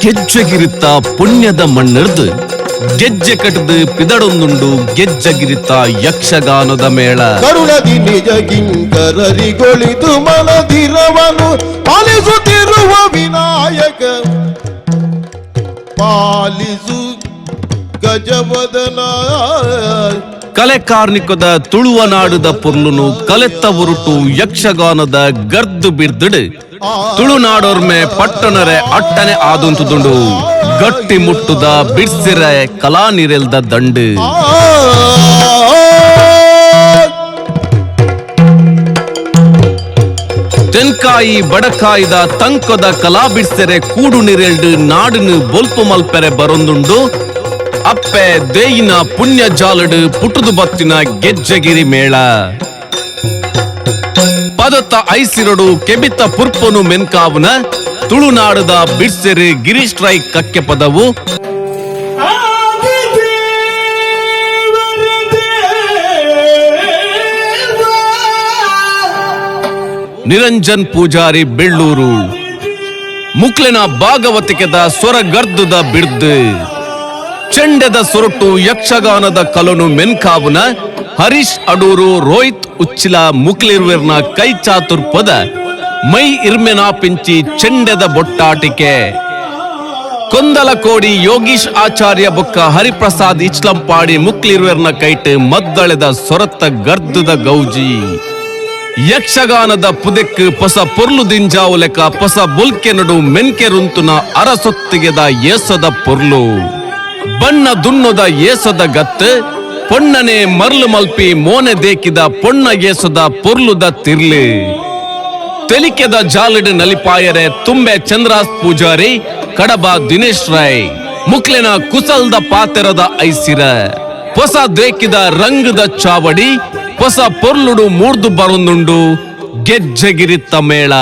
ಗೆಜ್ಜೆಗಿರಿತ ಪುಣ್ಯದ ಮಣ್ಣಿರ್ದು ಗೆಜ್ಜೆ ಕಟ್ಟದು ಪಿದಡೊಂದುಂಡು ಗೆಜ್ಜೆಗಿರಿತ ಯಕ್ಷಗಾನದ ಮೇಳ. ಕರುಣದಿ ನಿಜ ಕಿಂಕರರಿಗೊಳಿದು ಮನದಿರವನು ಪಾಲಿಸುತ್ತಿರುವ ವಿನಾಯಕ ಪಾಲಿಸು ಗಜವದನ. ಕಲೆ ಕಾರ್ಣಿಕದ ತುಳುವ ನಾಡುದ ಪೊರ್ಲುನು ಕಲೆತ್ತ ಉರುಟು ಯಕ್ಷಗಾನದ ಗರ್ದು ಬಿರ್ದುಡು ತುಳುನಾಡೋರ್ಮೆ ಪಟ್ಟಣರೆ ಅಟ್ಟನೆ ಆದುಂತುದುಂಡು ಗಟ್ಟಿ ಮುಟ್ಟುದ ಬಿಡ್ಸಿರೆ ಕಲಾ ನಿರೆಲ್ದ ದಂಡು. ತೆನ್ಕಾಯಿ ಬಡಕಾಯಿದ ತಂಕದ ಕಲಾ ಬಿಡ್ಸೆರೆ ಕೂಡು ನಿರೆಲ್ಡು ನಾಡುನು ಬೊಲ್ಪು ಮಲ್ಪೆರೆ ಬರೊಂದುಂಡು ಅಪ್ಪೆ ದೇಯಿನ ಪುಣ್ಯ ಜಾಲಡು ಪುಟ್ಟುದು ಬತ್ತಿನ ಗೆಜ್ಜೆಗಿರಿ ಮೇಳ. ಪದತ್ತ ಐಸಿರಡು ಕೆಬಿತ ಪುರ್ಪನು ಮೆನ್ಕಾವುನ ತುಳುನಾಡದ ಬಿಡ್ಸೆರೆ ಗಿರೀಶ್ ರೈ ಕಕ್ಕೆ ಪದವು. ನಿರಂಜನ್ ಪೂಜಾರಿ ಬೆಳ್ಳೂರು ಮುಕ್ಲೆನ ಭಾಗವತಿಕೆದ ಸ್ವರಗರ್ದುದ ಬಿರ್ದು ಚೆಂಡೆದ ಸೊರಟು ಯಕ್ಷಗಾನದ ಕಲನು ಮೆನ್ಕಾವುನ ಹರೀಶ್ ಅಡೂರು ರೋಹಿತ್ ಉಚ್ಚಿಲ ಮುಕ್ಲಿರ್ವೆರ್ನ ಕೈ ಚಾತುರ್ಪದ ಮೈ ಇರ್ಮೆನಾ ಪಿಂಚಿ ಚೆಂಡೆದ ಬೊಟ್ಟಾಟಿಕೆ. ಕೊಂದಲಕೋಡಿ ಯೋಗೀಶ್ ಆಚಾರ್ಯ ಬೊಕ್ಕ ಹರಿಪ್ರಸಾದ್ ಇಚ್ಲಂಪಾಡಿ ಮುಕ್ಲಿರ್ವೆರ್ನ ಕೈಟ್ ಮದ್ದಳೆದ ಸೊರತ್ತ ಗರ್ದುದ ಗೌಜಿ. ಯಕ್ಷಗಾನದ ಪುದೆಕ್ ಪೊಸ ಪೊರ್ಲು ದಿಂಜಾವುಲೆಕ ಪೊಸ ಬೊಲ್ಕೆನಡು ಮೆನ್ಕೆರುಂತುನ ಅರಸೊತ್ತಿಗೆದ ಏಸದ ಪೊರ್ಲು ಬಣ್ಣ ದುನ್ನೊದ ಏಸದ ಗತ್ತು ಪೊಣ್ಣನೆ ಮರ್ಲು ಮಲ್ಪಿ ಮೋನೆ ದೇಕಿದ ಪೊಣ್ಣ ಏಸದ ಪೊರ್ಲುದ ತಿರ್ಲು. ತೆಲಿಕೆದ ಜಾಲಿಡು ನಲಿಪಾಯರೆ ತುಂಬೆ ಚಂದ್ರಾಸ್ ಪೂಜಾರಿ ಕಡಬ ದಿನೇಶ್ ರೈ ಮುಕ್ಲೆನ ಕುಸಲ್ದ ಪಾತೆರದ ಐಸಿರ. ಹೊಸ ದೇಕಿದ ರಂಗದ ಚಾವಡಿ ಹೊಸ ಪೊರ್ಲುಡು ಮೂರ್ದು ಬರೊಂದುಂಡು ಗೆಜ್ಜೆಗಿರಿತ್ತ ಮೇಳ.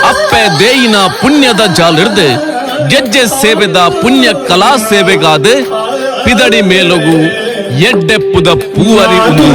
ಅಪ್ಪೆ ದೇಯಿನ ಪುಣ್ಯದ ಜಾಲಿರ್ದು ಗೆಜ್ಜೆ ಸೇವೆದ ಪುಣ್ಯ ಕಲಾ ಸೇವೆಗಾದ ಪಿದಡಿ ಮೇಲೊಗು ಎಡ್ಡೆಪ್ಪುದ ಪೂವರಿ ಉಂದು.